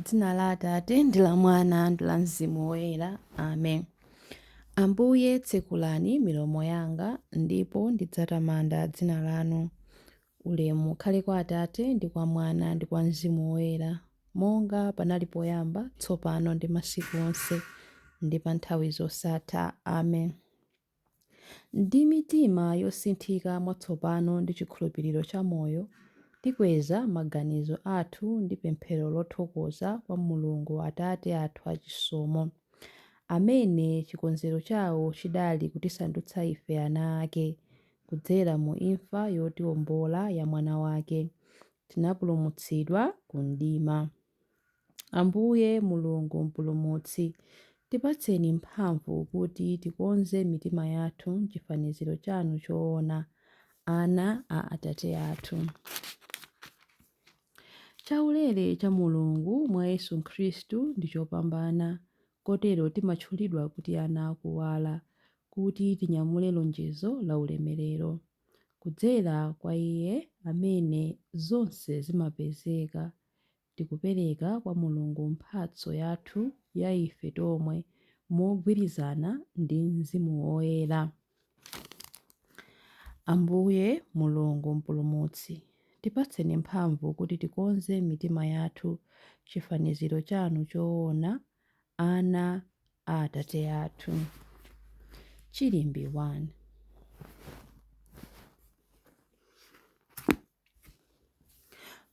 M'dzina la Atate ndi la Mwana ndi la Mzimu Woyera. Amen. Ambuye, tsekulani milomo yanga, ndipo ndidzatamanda dzina lanu. Ulemu ukhale kwa Atate ndi kwa Mwana ndi kwa Mzimu Woyera, monga panali poyamba, tsopano ndi masiku onse, ndi pa nthawi zosatha. Amen. Ndi mitima yosinthika mwatsopano ndi chikhulupiriro cha moyo, tikweza maganizo athu ndi pemphero lothokoza kwa Mulungu Atate athu achisomo, amene chikonzero chawo chidali kutisandutsa ife ana ake, kudzera mu imfa yotiombola ya Mwana wake, tinapulumutsidwa ku mdima. Ambuye Mulungu Mpulumutsi, tipatseni mphamvu kuti tikonze mitima yathu m'chifaniziro chanu choona, ana a Atate athu. Chaulere cha Mulungu mwa Yesu Khristu ndi chopambana, kotero timatchulidwa kuti ana a kuwala, kuti tinyamule lonjezo la ulemerero. Kudzera kwa Iye amene zonse zimapezeka, tikupereka kwa Mulungu mphatso yathu ya ife tomwe mogwirizana ndi Mzimu Woyera. Ambuye Mulungu Mpulumutsi, tipatseni mphamvu kuti tikonze mitima yathu chifaniziro chanu choona, ana a Atate athu. Chilimbi 1.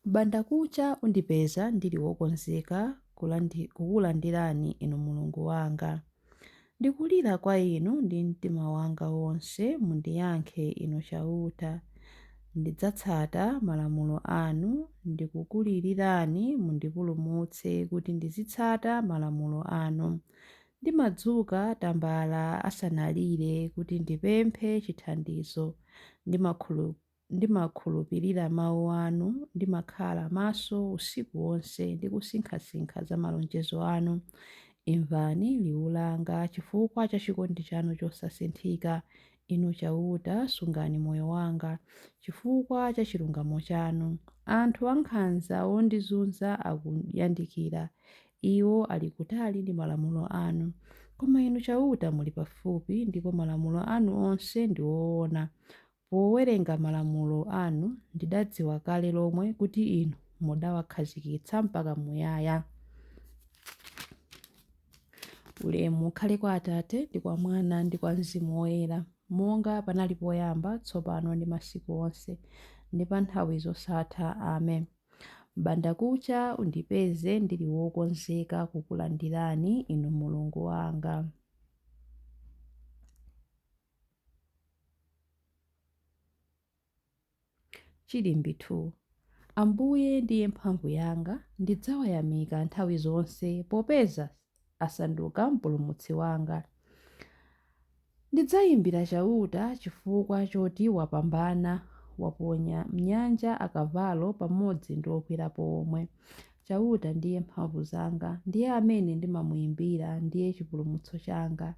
M'bandakucha undipeza ndili wokonzeka kukulandirani Inu Mulungu wanga. Ndikulira kwa Inu ndi mtima wanga wonse, mundiyankhe Inu Chauta. Ndidzatsata malamulo anu, ndikukulilirani mundipulumutse kuti ndizitsata malamulo anu. Ndimadzuka tambala asanalire kuti ndipemphe chithandizo. Ndimakhulupirira mawu anu, ndimakhala maso usiku wonse ndi kusinkhasinkha za malonjezo anu. Imvani liwu langa chifukwa cha chikondi chanu chosasinthika, Inu Chauta, sungani moyo wanga chifukwa cha chilungamo chanu. Anthu ankhanza ondizunza akuyandikira, iwo ali kutali ndi malamulo anu. Koma Inu Chauta muli pafupi, ndipo malamulo anu onse ndi oona. Powerenga malamulo anu ndidadziwa kale lomwe kuti Inu mudawakhazikitsa mpaka muyaya. Ulemu ukhale kwa Atate, ndi kwa Mwana, ndi kwa Mzimu Woyera, monga panali poyamba, tsopano ndi masiku onse, ndi pa nthawi zosatha. Amen. M'bandakucha undipeze ndili wokonzeka kukulandirani, Inu Mulungu wanga. Chilimbi 2. Ambuye ndiye mphamvu yanga, ndidzawayamika nthawi zonse, popeza asanduka mpulumutsi wanga. Ndidzayimbira Chauta chifukwa choti wapambana, waponya m'nyanja akavalo pamodzi ndi okwerapo omwe. Chauta ndiye mphamvu zanga, ndiye amene ndimamuimbira, ndiye chipulumutso changa.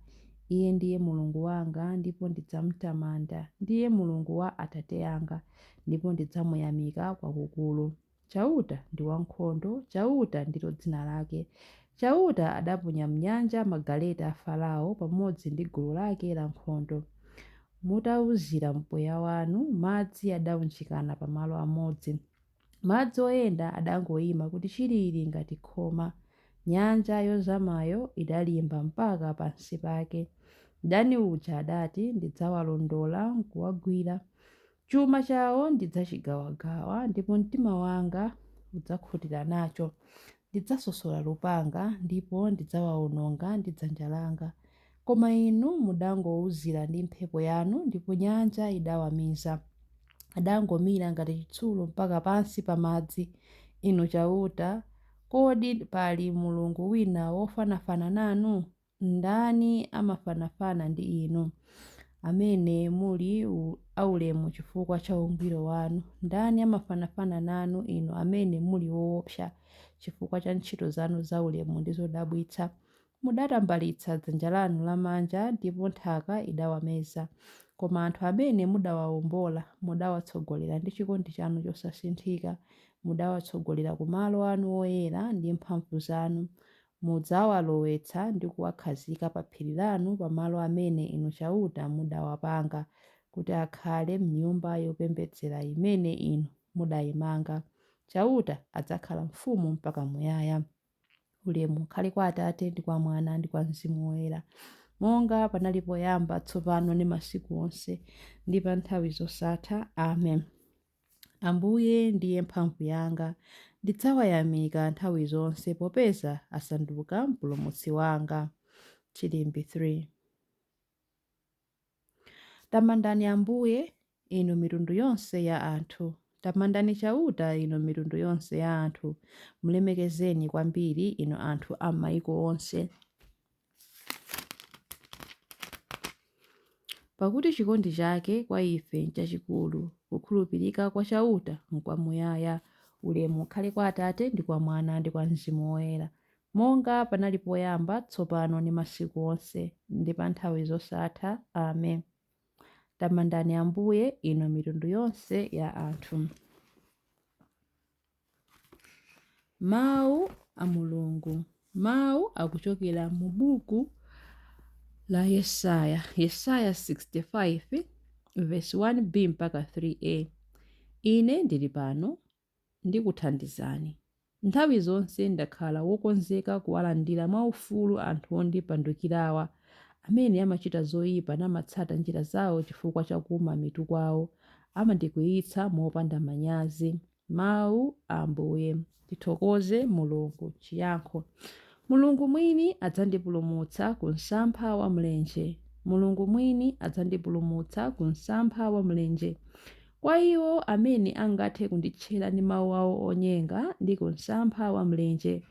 Iye ndiye Mulungu wanga, ndipo ndidzamtamanda, ndiye Mulungu wa atate anga, ndipo ndidzamuyamika kwakukulu. Chauta ndi wankhondo, Chauta ndilo dzina lake. Chauta adaponya m'nyanja magaleta a Farao pamodzi ndi gulu lake lankhondo. Mutauzira mpweya wanu, madzi adaunjikana pa malo amodzi. Madzi oyenda adangoima kuti chilili ngati khoma. Nyanja yozamayo idalimba mpaka pansi pake. Mdani uja adati, Ndidzawalondola nkuwagwira. Chuma chao ndidzachigawagawa, ndipo mtima wanga udzakhutira nacho. Ndidzasosola lupanga, ndipo ndidzawaononga ndi dzanja langa. Koma Inu mudangouzira ndi mphepo yanu, ndipo nyanja idawamiza. Adangomira ngati chitsulo mpaka pansi pa madzi. Inu Chauta, kodi pali mulungu wina wofanafana nanu? Ndani amafanafana ndi Inu, amene muli aulemu chifukwa cha ungwiro wanu? Ndani amafanafana nanu, Inu amene muli woopsa chifukwa cha ntchito zanu zaulemu ndi zodabwitsa? Mudatambalitsa dzanja lanu lamanja, ndipo nthaka idawameza. Koma anthu amene mudawaombola, mudawatsogolera ndi chikondi chanu chosasinthika. Mudawatsogolera ku malo anu oyera ndi mphamvu zanu. Mudzawalowetsa ndi kuwakhazika pa phiri lanu, pa malo amene Inu Chauta mudawapanga, kuti akhale m'nyumba yopembedzera imene Inu mudaimanga. Chauta adzakhala mfumu mpaka muyaya. Ulemu ukhale kwa Atate ndi kwa Mwana ndi kwa Mzimu Woyera, monga panali poyamba, tsopano ndi masiku onse, ndi pa nthawi zosatha. Amen. Ambuye ndiye mphamvu yanga, ndidzawayamika nthawi zonse, popeza asanduka mpulumutsi wanga. Chilimbi 3. Tamandani Ambuye, inu mitundu yonse ya anthu. Tamandani Chauta, inu mitundu yonse ya anthu. Mulemekezeni kwambiri, inu anthu a m'mayiko onse. Pakuti chikondi chake kwa ife nchachikulu, kukhulupirika kwa Chauta nkwamuyaya. Ulemu ukhale kwa Atate ndi kwa Mwana ndi kwa Mzimu Woyera, monga panali poyamba, tsopano ndi masiku onse, ndi pa nthawi zosatha. Amen. Tamandani Ambuye, inu mitundu yonse ya anthu. Mawu a Mulungu. Mawu akuchokera mu buku la Yesaya, Yesaya 65 verse 1b mpaka 3a. Ine ndili pano ndikuthandizani. Nthawi zonse ndakhala wokonzeka kuwalandira mwaufulu anthu ondipandukirawa, amene amachita zoyipa namatsata njira zawo chifukwa cha kuuma mitu kwawo, amandikwiyitsa mopanda manyazi. Mawu a Ambuye. Tithokoze Mulungu. Chiyankho. Mulungu mwini adzandipulumutsa ku msampha wa mlenje. Mulungu mwini adzandipulumutsa ku msampha wa mlenje. Kwa iwo amene angathe kunditchera ndi mawu awo onyenga ndi ku msampha wa mlenje.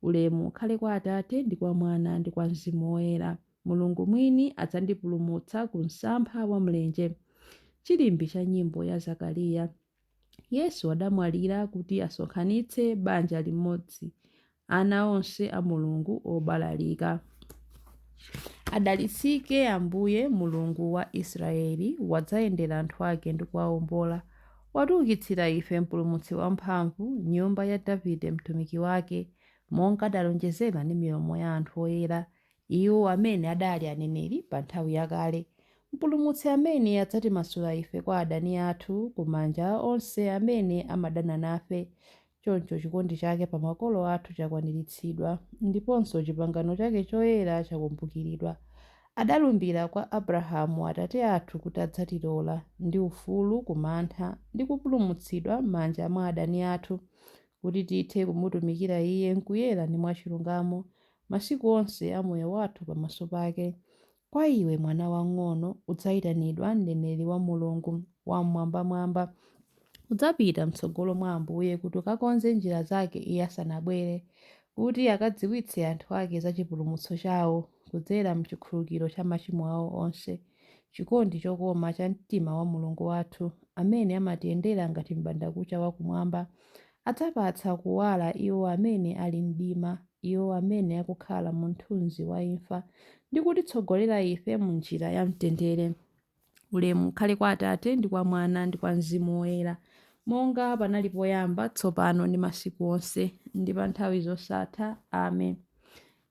Ulemu ukhale kwa Atate ndi kwa Mwana ndi kwa Mzimu Woyera. Mulungu mwini adzandipulumutsa ku msampha wa mlenje. Chilimbi cha nyimbo ya Zakariya. Yesu adamwalira kuti asonkhanitse banja limodzi ana onse a Mulungu obalalika. Adalitsike Ambuye Mulungu wa Israeli, wadzayendera anthu ake ndi kuwawombola. Watiukitsira ife Mpulumutsi wamphamvu, nyumba ya Davide mtumiki wake, monga adalonjezera ndi milomo ya anthu oyera, iwo amene adali aneneri pa nthawi yakale. Mpulumutsi amene adzatimasula ife kwa adani athu, ku manja a onse amene amadana nafe. Choncho chikondi chake pa makolo athu chakwaniritsidwa, ndiponso chipangano chake choyera chakumbukiridwa. Adalumbira kwa Abrahamu atate athu kuti adzatilola ndi ufulu ku mantha ndi kupulumutsidwa m'manja mwa adani athu, kuti tithe kumutumikira Iye m'kuyera ndi mwachilungamo masiku onse a moyo wathu pamaso pake. Kwa iwe, mwana wamng'ono, udzayitanidwa mneneri wa Mulungu Wam'mwambamwamba. Udzapita m'tsogolo mwa Ambuye kuti ukakonze njira zake Iye asanabwere, kuti akadziwitse anthu ake za chipulumutso chawo kudzera m'chikhululukiro cha machimo awo onse. Chikondi chokoma cha mtima wa Mulungu wathu, amene amatiyendera ngati m'bandakucha wakumwamba, adzapatsa kuwala iwo amene ali m'mdima, iwo amene akukhala mu mthunzi wa imfa, ndi kutitsogolera ife mu njira ya mtendere. Ulemu ukhale kwa Atate ndi kwa Mwana ndi kwa Mzimu Woyera, monga panali poyamba, tsopano ndi masiku onse, ndi pa nthawi zosatha. Amen.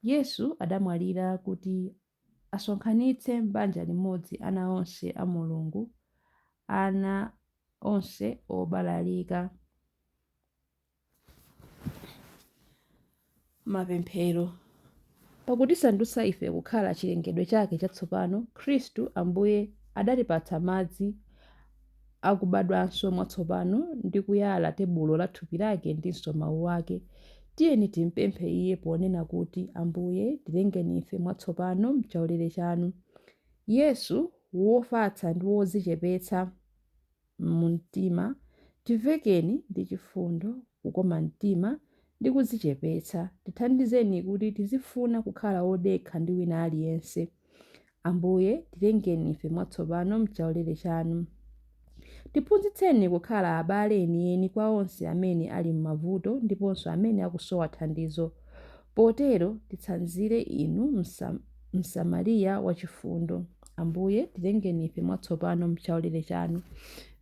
Yesu adamwalira kuti asonkhanitse m'banja limodzi ana onse a Mulungu, ana onse obalalika. Mapemphero. Pakutisandutsa ife kukhala chilengedwe chake chatsopano, Khristu Ambuye adatipatsa madzi akubadwanso mwatsopano ndi kuyala tebulo la thupi lake ndinso mawu ake. Tiyeni timpemphe Iye ponena kuti, Ambuye, tilengeni ife mwatsopano m'chaulere chanu. Yesu, wofatsa ndi wodzichepetsa mumtima, tivekeni ndi chifundo, kukoma mtima, ndi kudzichepetsa. Tithandizeni kuti tizifuna kukhala odekha ndi wina aliyense. Ambuye, tilengeni ife mwatsopano m'chaulere chanu. Tiphunzitseni kukhala abale enieni kwa onse amene ali m'mavuto ndiponso amene akusowa thandizo. Potero titsanzire inu Msamariya wachifundo. Ambuye, tilengeni ife mwatsopano m'chaulere chanu.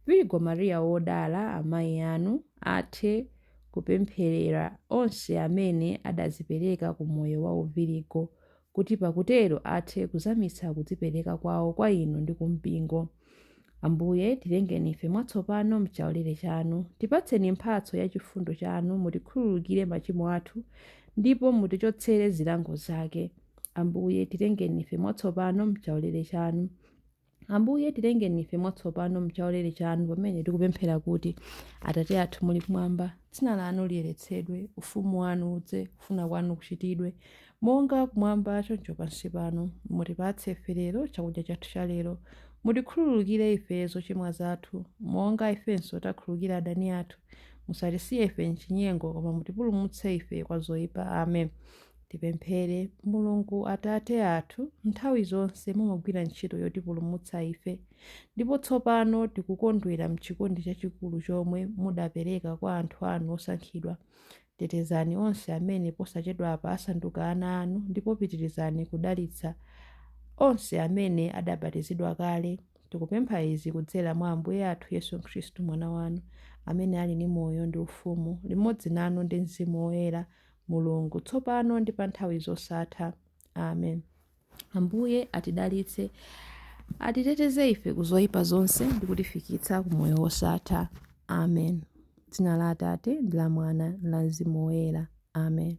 Virgo Maria wodala, amayi anu, athe Kupempherera onse amene adadzipereka ku moyo wa uvirigo, kuti pakutero athe kuzamitsa kudzipereka kwawo kwa inu ndi ku mpingo. Ambuye, tilengeni ife mwatsopano m'chaulere chanu. Tipatseni mphatso ya chifundo chanu, mutikhululukire machimo athu, ndipo mutichotsere zilango zake. Ambuye, tilengeni ife mwatsopano m'chaulere chanu. Ambuye, tilengeni ife mwatsopano m'chaulere chanu, pamene tikupemphera kuti: Atate athu muli kumwamba, dzina lanu liyeretsedwe, ufumu wanu udze, kufuna kwanu kuchitidwe, monga kumwamba choncho pansi pano. Mutipatse ife lero chakudya chathu cha lero. Mutikhululukire ife zochimwa zathu, monga ifenso takhululukira adani athu. Musatisiye ife m'chinyengo, koma mutipulumutse ife kwa zoyipa. Amen. Tipemphere. Mulungu Atate athu, nthawi zonse mumagwira ntchito yotipulumutsa ife, ndipo tsopano tikukondwera m'chikondi chachikulu chomwe mudapereka kwa anthu anu osankhidwa. Tetezani onse amene posachedwapa asanduka ana anu, ndipo pitirizani kudalitsa onse amene adabatizidwa kale. Tikupempha izi kudzera mwa Ambuye athu Yesu Khristu, Mwana wanu, amene ali ndi moyo ndi ufumu, limodzi nanu ndi Mzimu Woyera, Mulungu, tsopano ndi pa nthawi zosatha. Amen. Ambuye atidalitse, atiteteze ife ku zoyipa zonse ndi kutifikitsa ku moyo wosatha. Amen. Dzina la Atate ndi la Mwana ndi la Mzimu Woyera. Amen.